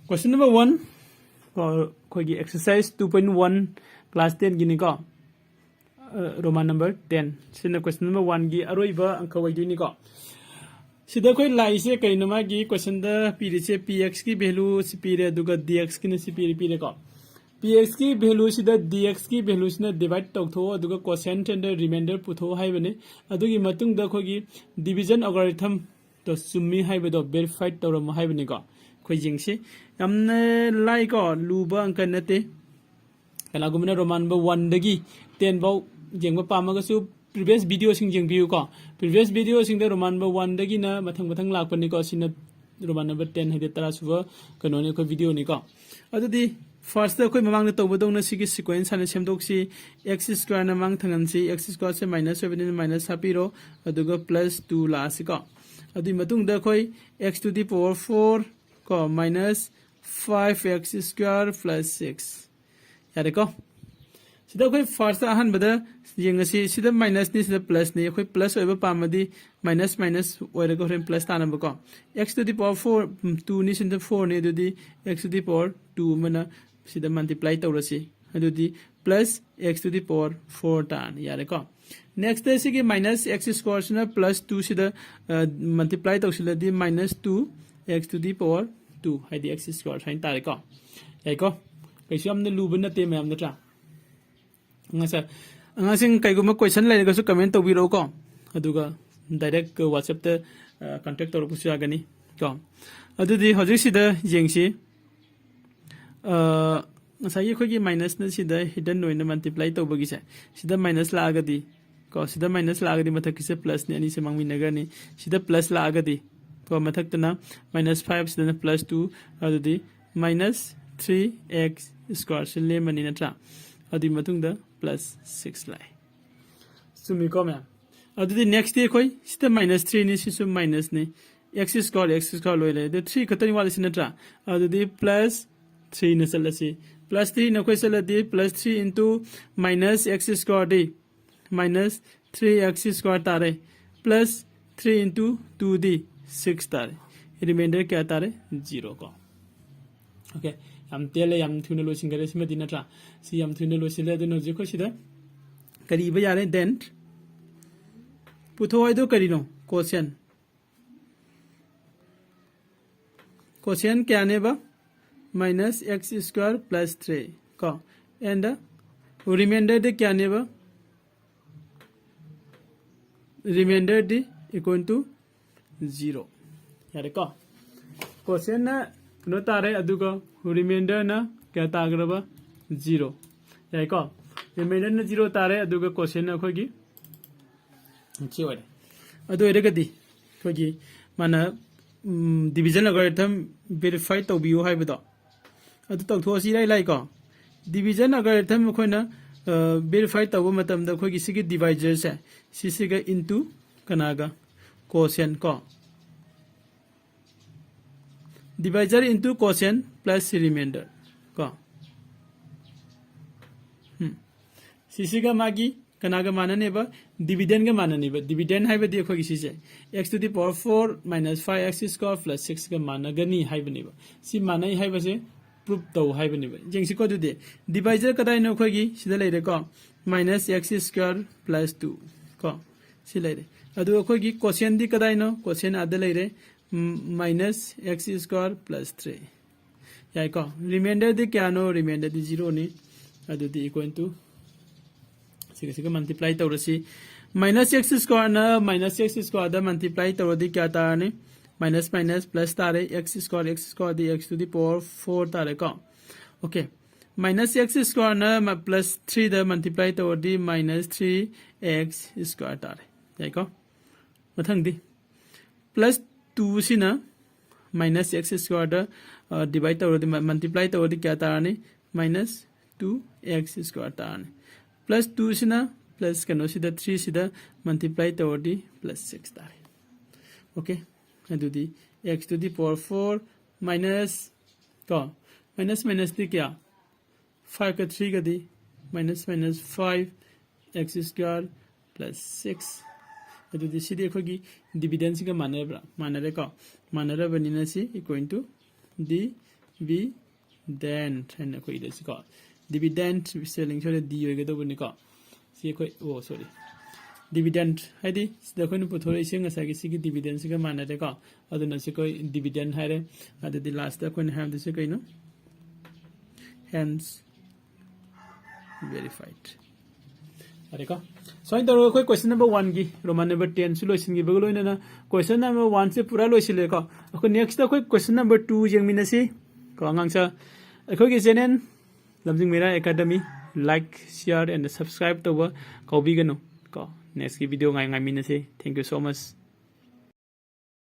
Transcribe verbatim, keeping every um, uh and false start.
Question number one, ꯀꯣ, ꯑꯩꯈꯣꯏꯒꯤ exercise two point one class ten ꯒꯤꯅꯤꯀꯣ, Roman number ten꯫ ꯁꯤꯅ question number one ꯒꯤ ꯑꯔꯣꯏꯕ ꯑꯪꯀ ꯑꯣꯏꯗꯣꯏꯅꯤꯀꯣ꯫ ꯁꯤꯗ ꯑꯩꯈꯣꯏ ꯂꯥꯛꯏꯁꯦ ꯀꯩꯅꯣ, ꯃꯥꯒꯤ question ꯗ ꯄꯤꯔꯤꯁꯦ P X ꯀꯤ value ꯁꯤ ꯄꯤꯔꯦ, ꯑꯗꯨꯒ D X ꯀꯤꯅ ꯁꯤ ꯄꯤꯔꯦ, ꯄꯤꯔꯦꯀꯣ꯫ P X ꯀꯤ value ꯁꯤꯗ D X ꯀꯤ value ꯁꯤꯅ divide ꯇꯧꯊꯣꯛꯑꯣ, ꯑꯗꯨꯒ quotient and remainder ꯄꯨꯊꯣꯛꯑꯣ ꯍꯥꯏꯕꯅꯤ꯫ ꯑꯗꯨꯒꯤ ꯃꯇꯨꯡꯗ ꯑꯩꯈꯣꯏꯒꯤ division algorithm ꯇꯣ ꯆꯨꯝꯃꯤ ꯍꯥꯏꯕꯗꯣ verify ꯇꯧꯔꯝꯃꯣ ꯍꯥꯏꯕꯅꯤꯀꯣ꯫ ꯑꯩꯈꯣꯏ ꯌꯦꯡꯁꯤ, ꯌꯥꯝꯅ ꯂꯥꯏꯀꯣ, ꯂꯨꯕ ꯑꯪꯀ ꯅꯠꯇꯦ꯫ ꯀꯅꯥꯒꯨꯝꯕꯅ Roman number one ꯗꯒꯤ ten ꯐꯥꯎ ꯌꯦꯡꯕ ꯄꯥꯝꯃꯒꯁꯨ previous video ꯁꯤꯡ ꯌꯦꯡꯕꯤꯌꯨꯀꯣ꯫ Previous video ꯁꯤꯡꯗ Roman number one ꯗꯒꯤꯅ ꯃꯊꯪ ꯃꯊꯪ ꯂꯥꯛꯄꯅꯤꯀꯣ꯫ ꯁꯤꯅ Roman number ten ꯍꯥꯏꯗꯤ ꯇꯔꯥ ꯁꯨꯕ ꯀꯩꯅꯣꯅꯤ, ꯑꯩꯈꯣꯏ video ꯅꯤꯀꯣ꯫ ꯑꯗꯨꯗꯤ first ꯇ ꯑꯩꯈꯣꯏ ꯃꯃꯥꯡꯗ ꯇꯧꯕꯗꯧꯅ ꯁꯤꯒꯤ sequence ꯍꯥꯟꯅ ꯁꯦꯝꯗꯣꯛꯁꯤ꯫ X square ꯅ ꯃꯥꯡ ꯊꯪꯍꯟꯁꯤ꯫ X square ꯁꯦ minus ꯑꯣꯏꯕꯅꯤꯅ minus ꯍꯥꯞꯄꯤꯔꯣ, ꯑꯗꯨꯒ plus two ꯂꯥꯛꯑꯁꯤꯀꯣ꯫ ꯑꯗꯨꯒꯤ ꯃꯇꯨꯡꯗ ꯑꯩꯈꯣꯏ x to the power four ꯀꯣ minus five x square plus six꯫ ꯌꯥꯔꯦꯀꯣ? ꯁꯤꯗ ꯑꯩꯈꯣꯏ first ꯑꯍꯥꯟꯕꯗ ꯌꯦꯡꯉꯁꯤ꯫ ꯁꯤꯗ minus ꯅꯤ, ꯁꯤꯗ plus ꯅꯤ꯫ ꯑꯩꯈꯣꯏ plus ꯑꯣꯏꯕ ꯄꯥꯝꯃꯗꯤ minus minus ꯑꯣꯏꯔꯒ ꯍꯣꯔꯦꯟ plus ꯇꯥꯅꯕꯀꯣ꯫ X to the power four, um, two ꯅꯤ, ꯁꯤꯗ four ꯅꯤ, ꯑꯗꯨꯗꯤ x to the power two ꯑꯃꯅ ꯁꯤꯗ multiply ꯇꯧꯔꯁꯤ꯫ ꯑꯗꯨꯗꯤ plus x to the power four ꯇꯥꯔꯅꯤ꯫ ꯌꯥꯔꯦꯀꯣ? Next ꯁꯤꯒꯤ minus x square ꯁꯤꯅ plus two ꯁꯤꯗ, ꯑ, multiply ꯇꯧꯁꯤꯜꯂꯗꯤ minus two x to the power two, ꯍꯥꯏꯗꯤ x square ꯁꯨꯃꯥꯏꯅ ꯇꯥꯔꯦꯀꯣ꯫ ꯌꯥꯏꯀꯣ? ꯀꯩꯁꯨ ꯌꯥꯝꯅ ꯂꯨꯕ ꯅꯠꯇꯦ ꯃꯌꯥꯝ, ꯅꯠꯇ꯭ꯔꯥ? ꯑꯉꯥꯡꯁꯦ, ꯑꯉꯥꯡꯁꯤꯡ ꯀꯩꯒꯨꯝꯕ question ꯂꯩꯔꯒꯁꯨ comment ꯇꯧꯕꯤꯔꯛꯎꯀꯣ, ꯑꯗꯨꯒ direct WhatsApp ꯇ, ꯑ, contact ꯇꯧꯔꯛꯄꯁꯨ ꯌꯥꯒꯅꯤ ꯀꯣ꯫ ꯑꯗꯨꯗꯤ ꯍꯧꯖꯤꯛꯁꯤꯗ ꯌꯦꯡꯁꯤ꯫ ꯑ, ꯉꯁꯥꯏꯒꯤ ꯑꯩꯈꯣꯏꯒꯤ minus ꯅ ꯁꯤꯗ hidden ꯑꯣꯏꯅ multiply ꯇꯧꯕꯒꯤꯁꯦ, ꯁꯤꯗ minus ꯂꯥꯛꯑꯒꯗꯤ ꯀꯣ, ꯁꯤꯗ minus ꯂꯥꯛꯑꯒꯗꯤ ꯃꯊꯛꯀꯤꯁꯦ plus ꯅꯤ, ꯑꯅꯤꯁꯦ ꯃꯥꯡꯃꯤꯟꯅꯒꯅꯤ꯫ ꯁꯤꯗ plus ꯂꯥꯛꯑꯒꯗꯤ ꯀꯣ, ꯃꯊꯛꯇꯅ minus five, ꯁꯤꯗꯅ plus two, ꯑꯗꯨꯗꯤ minus three x square ꯁꯤ ꯂꯦꯝꯃꯅꯤ, ꯅꯠꯇ꯭ꯔꯥ? ꯑꯗꯨꯒꯤ ꯃꯇꯨꯡꯗ plus six ꯂꯥꯛꯑꯦ꯫ ꯆꯨꯝꯃꯤꯀꯣ ꯃꯌꯥꯝ? ꯑꯗꯨꯗꯤ next ꯇꯤ ꯑꯩꯈꯣꯏ ꯁꯤꯗ minus three ꯅꯤ, ꯁꯤꯁꯨ minus ꯅꯤ꯫ X square, x square ꯂꯣꯏ ꯂꯩ꯫ ꯑꯗꯨ three ꯈꯛꯇꯅꯤ ꯋꯥꯠꯂꯤꯁꯤ, ꯅꯠꯇ꯭ꯔꯥ? ꯑꯗꯨꯗꯤ plus three ꯅ ꯆꯠꯂꯁꯤ꯫ Plus three ꯅ ꯑꯩꯈꯣꯏ ꯆꯠꯂꯗꯤ plus three into minus x square ꯗꯤ minus three x square ꯇꯥꯔꯦ꯫ Plus three into two ꯗꯤ six ꯇꯥꯔꯦ꯫ Remainder ꯀꯌꯥ ꯇꯥꯔꯦ? Zero ꯀꯣ꯫ Okay, ꯌꯥꯝ ꯇꯦꯜꯂꯦ, ꯌꯥꯝ ꯊꯨꯅ ꯂꯣꯏꯁꯤꯟꯈꯔꯦ ꯁꯤꯃꯗꯤ, ꯅꯠꯇ꯭ꯔꯥ? ꯁꯤ ꯌꯥꯝ ꯊꯨꯅ ꯂꯣꯏꯁꯤꯜꯂꯦ꯫ ꯑꯗꯨꯅ ꯍꯧꯖꯤꯛ ꯑꯩꯈꯣꯏ ꯁꯤꯗ ꯀꯔꯤ ꯏꯕ ꯌꯥꯔꯦ? Then ꯄꯨꯊꯣꯛꯑꯣ ꯍꯥꯏꯗꯣ ꯀꯔꯤꯅꯣ? Quotient꯫ Quotient ꯀꯌꯥꯅꯦꯕ? Minus x square plus three ꯀꯣ꯫ And remainder D ꯀꯌꯥꯅꯦꯕ? Remainder D equal to zero꯫ ꯌꯥꯔꯦꯀꯣ? Quotient ꯅ ꯀꯩꯅꯣ ꯇꯥꯔꯦ, ꯑꯗꯨꯒ remainder ꯅ ꯀꯌꯥ ꯇꯥꯈ꯭ꯔꯕ? Zero꯫ ꯌꯥꯏꯀꯣ? Remainder ꯅ zero ꯇꯥꯔꯦ, ꯑꯗꯨꯒ quotient ꯅ ꯑꯩꯈꯣꯏꯒꯤ ꯁꯤ ꯑꯣꯏꯔꯦ꯫ ꯑꯗꯨ ꯑꯣꯏꯔꯒꯗꯤ ꯑꯩꯈꯣꯏꯒꯤ ꯃꯥꯅ division algorithm verify ꯇꯧꯕꯤꯌꯨ ꯍꯥꯏꯕꯗꯣ, ꯑꯗꯨ ꯇꯧꯊꯣꯛꯑꯁꯤ꯫ ꯏꯔꯥꯏ ꯂꯥꯏꯀꯣ꯫ Division algorithm ꯑꯩꯈꯣꯏꯅ verify ꯇꯧꯕ ꯃꯇꯝꯗ ꯑꯩꯈꯣꯏꯒꯤ ꯁꯤꯒꯤ divisor ꯁꯦ, ꯁꯤꯁꯤꯒ into ꯀꯅꯥꯒ? Quotient ꯀꯣ꯫ Divisor into quotient plus remainder ꯀꯣ꯫ ꯎꯝ꯫ ꯁꯤꯁꯤꯒ ꯃꯥꯒꯤ ꯀꯅꯥꯒ ꯃꯥꯟꯅꯅꯦꯕ? Dividend ꯒ ꯃꯥꯟꯅꯅꯦꯕ꯫ Dividend ꯍꯥꯏꯕꯗꯤ ꯑꯩꯈꯣꯏꯒꯤ ꯁꯤꯁꯦ x to the power four minus five x square plus six ꯒ ꯃꯥꯟꯅꯒꯅꯤ ꯍꯥꯏꯕꯅꯦꯕ꯫ ꯁꯤ ꯃꯥꯟꯅꯩ ꯍꯥꯏꯕꯁꯦ proof ꯇꯧ ꯍꯥꯏꯕꯅꯦꯕ꯫ ꯌꯦꯡꯁꯤꯀꯣ ꯑꯗꯨꯗꯤ, divisor ꯀꯗꯥꯏꯅꯣ? ꯑꯩꯈꯣꯏꯒꯤ ꯁꯤꯗ ꯂꯩꯔꯦꯀꯣ, minus x square plus two ꯀꯣ, ꯁꯤ ꯂꯩꯔꯦ꯫ ꯑꯗꯨ ꯑꯩꯈꯣꯏꯒꯤ quotient ꯗꯤ ꯀꯗꯥꯏꯅꯣ? Quotient ꯑꯥꯗ ꯂꯩꯔꯦ, minus x square plus three꯫ ꯌꯥꯏꯀꯣ? Remainder ꯗꯤ ꯀꯌꯥꯅꯣ? Remainder ꯗꯤ zero ꯅꯤ꯫ ꯑꯗꯨꯗꯤ equal to ꯁꯤꯒ ꯁꯤꯒ multiply ꯇꯧꯔꯁꯤ꯫ Minus x square ꯅ minus x square ꯗ multiply ꯇꯧꯔꯗꯤ ꯀꯌꯥ ꯇꯥꯔꯅꯤ? Minus minus plus ꯇꯥꯔꯦ꯫ X square, x square D x to the power four ꯇꯥꯔꯦꯀꯣ꯫ Okay, minus x square ꯅ plus three ꯗ multiply ꯇꯧꯔꯗꯤ minus three x square ꯇꯥꯔꯦ꯫ ꯌꯥꯏꯀꯣ? ꯃꯊꯪꯗꯤ plus two ꯁꯤꯅ minus x square ꯗ divide ꯇꯧꯔꯗꯤ, multiply ꯇꯧꯔꯗꯤ ꯀꯌꯥ ꯇꯥꯔꯅꯤ? Minus two x square ꯇꯥꯔꯅꯤ꯫ Plus two ꯁꯤꯅ plus ꯀꯩꯅꯣꯁꯤꯗ, three ꯁꯤꯗ multiply ꯇꯧꯔꯗꯤ plus six ꯇꯥꯔꯦ꯫ Okay, ꯑꯗꯨꯗꯤ x to the power four minus ꯀꯣ, minus minus ꯗꯤ ꯀꯌꯥ? Five ꯀ three ꯒꯗꯤ minus minus five x square plus six꯫ ꯑꯗꯨꯗꯤ ꯁꯤꯗꯤ ꯑꯩꯈꯣꯏꯒꯤ dividend ꯁꯤꯒ ꯃꯥꯟꯅꯕ꯭ꯔꯥ? ꯃꯥꯟꯅꯔꯦꯀꯣ꯫ ꯃꯥꯟꯅꯔꯕꯅꯤꯅ ꯁꯤ equal to the ꯗꯤꯕꯤꯗꯦꯟꯠ ꯍꯥꯏꯅ ꯑꯩꯈꯣꯏ ꯏꯔꯁꯤꯀꯣ꯫ ꯗꯤꯕꯤꯗꯦꯟꯠ spelling ꯁꯣꯏꯔꯦ, ꯗꯤ ꯑꯣꯏꯒꯗꯧꯕꯅꯤꯀꯣ꯫ ꯁꯤ ꯑꯩꯈꯣꯏ, ꯑꯣ, ꯁꯣꯔꯤ, ꯗꯤꯕꯤꯗꯦꯟꯠ ꯍꯥꯏꯗꯤ ꯁꯤꯗ ꯑꯩꯈꯣꯏꯅ ꯄꯨꯊꯣꯔꯛꯏꯁꯦ ꯉꯁꯥꯏꯒꯤ ꯁꯤꯒꯤ ꯗꯤꯕꯤꯗꯦꯟꯁꯤꯒ ꯃꯥꯟꯅꯔꯦꯀꯣ꯫ ꯑꯗꯨꯅ ꯁꯤ ꯑꯩꯈꯣꯏ ꯗꯤꯕꯤꯗꯦꯟꯠ ꯍꯥꯏꯔꯦ꯫ ꯑꯗꯨꯗꯤ ꯂꯥꯁꯇ ꯑꯩꯈꯣꯏꯅ ꯍꯥꯏꯔꯝꯗꯣꯏꯁꯦ ꯀꯩꯅꯣ? Hence verified꯫ ꯌꯥꯔꯦꯀꯣ? ꯁꯨꯃꯥꯏꯅ ꯇꯧꯔꯒ ꯑꯩꯈꯣꯏ question number one ꯒꯤ Roman number ten ꯁꯨ ꯂꯣꯏꯁꯤꯟꯈꯤꯕꯒ ꯂꯣꯏꯅꯅ question number one ꯁꯦ ꯄꯨꯔꯥ ꯂꯣꯏꯁꯤꯜꯂꯦꯀꯣ꯫ ꯑꯩꯈꯣꯏ next ꯑꯩꯈꯣꯏ question number two ꯌꯦꯡꯃꯤꯟꯅꯁꯤ ꯀꯣ ꯑꯉꯥꯡꯁꯥ꯫ ꯑꯩꯈꯣꯏꯒꯤ channel ꯂꯝꯖꯤꯡ ꯃꯩꯔꯥ Academy like, share and subscribe ꯇꯧꯕ ꯀꯥꯎꯕꯤꯒꯅꯨ ꯀꯣ꯫ Next ꯀꯤ video ꯉꯥꯏ ꯉꯥꯏꯃꯤꯟꯅꯁꯤ꯫ Thank you so much꯫